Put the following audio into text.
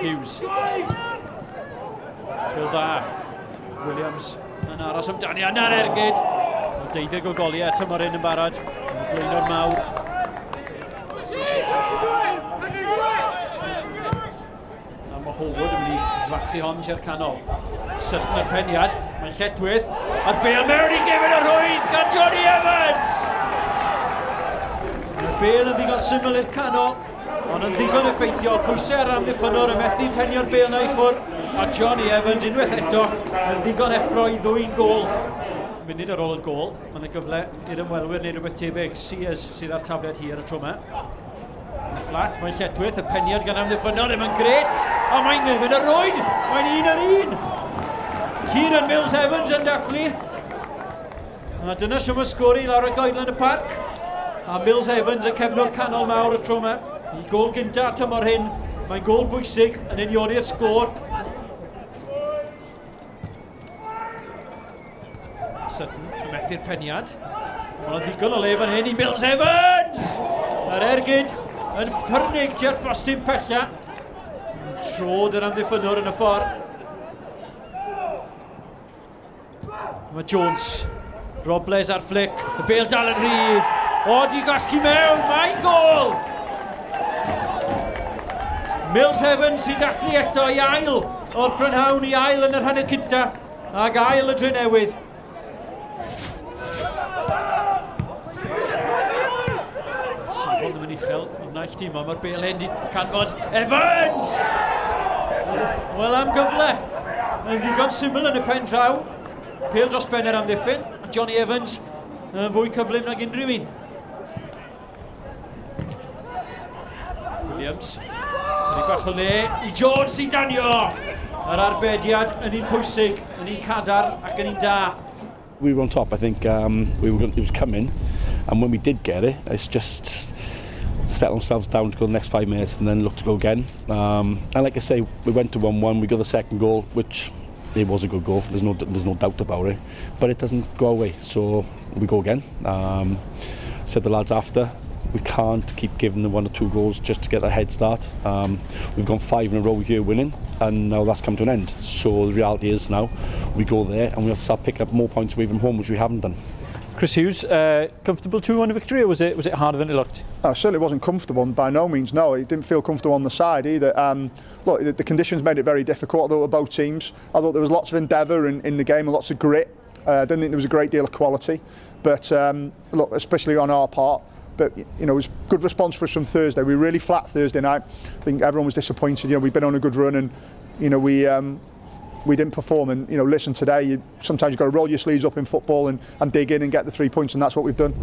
Hughes. Pil dda. Williams yn aros amdani. Yna'r ergyd. Mae deuddeg o goliau tymor hyn yn barod. Blaenor mawr. A mae Holwood yn mynd i fachu hon tua'r canol. Sydyn yr peniad, mae'n lledwydd, a'r bel mewn i gefn y rhwyd gan Johnny Evans! Mae'r bel yn ddigon syml i'r canol, ond yn ddigon effeithiol. Pwysau ar amddiffynnwr yn methu penio'r bel na i ffwrdd, a Johnny Evans unwaith eto yn ddigon effro i ddwy'n gol. Munud ar ôl y gol, mae yna gyfle i'r ymwelwyr neu rhywbeth tebyg. Sears sydd ar tafliad hir y tro yma. Yn fflat, mae'n lletwyth, y peniad gan amddiffynnol ddim yn gret, a mae'n ngefn y rwyd, mae'n un ar un. Kieran Mills Evans yn dathlu. A dyna sy'n y sgori lawr y goedlan y parc. A Mills Evans y cefnwr canol mawr y tro yma. I gol gynta tymor hyn, mae'n gol bwysig yn unioni'r sgôr. Sutton yn methu'r peniad. Mae'n ddigon o le fan hyn i Mills Evans! Yr ergyd yn ffyrnig tua'r postyn pella. Trod yr amddiffynnwr yn y ffordd. Mae Jones. Robles ar flic. Y bel dal yn rhydd. O, di gwasgu mewn. Mae'n gol! Mills Evans sy'n dathlu eto i ail o'r prynhawn i ail yn yr hanner cynta ac ail y Drenewydd. Safon ddim yn uchel, ond naill tîm, ond mae'r bel hyn di canfod Evans! Wel am gyfle, yn ddigon syml yn y pen draw. Pêl dros ben yr amddiffyn, a Johnny Evans yn fwy cyflym nag unrhyw un. Williams, chydig bach o le i Jones i danio! Yr arbediad yn un pwysig, yn un cadarn ac yn un da. We were on top, I think we were, it was coming, and when we did get it, it's just settle ourselves down to go the next five minutes and then look to go again. and like I say, we went to 1-1, we got the second goal, which it was a good goal, there's no, there's no doubt about it, but it doesn't go away, so we go again. said the lads after, we can't keep giving them one or two goals just to get a head start. we've gone five in a row here winning, and now that's come to an end. So the reality is now, we go there and we have to start picking up more points away from home, which we haven't done. Chris Hughes, comfortable 2-1 victory, or was it, was it harder than it looked? Certainly wasn't comfortable, by no means, no. It didn't feel comfortable on the side either. look, the, the conditions made it very difficult, I thought, both teams. I thought there was lots of endeavour in, in the game and lots of grit. I didn't think there was a great deal of quality, but look, especially on our part. But you know, it was good response for us from Thursday. We were really flat Thursday night. I think everyone was disappointed. You know, we've been on a good run, and you know, we we didn't perform. And you know, listen, today you, sometimes you've got to roll your sleeves up in football and, and dig in and get the three points, and that's what we've done.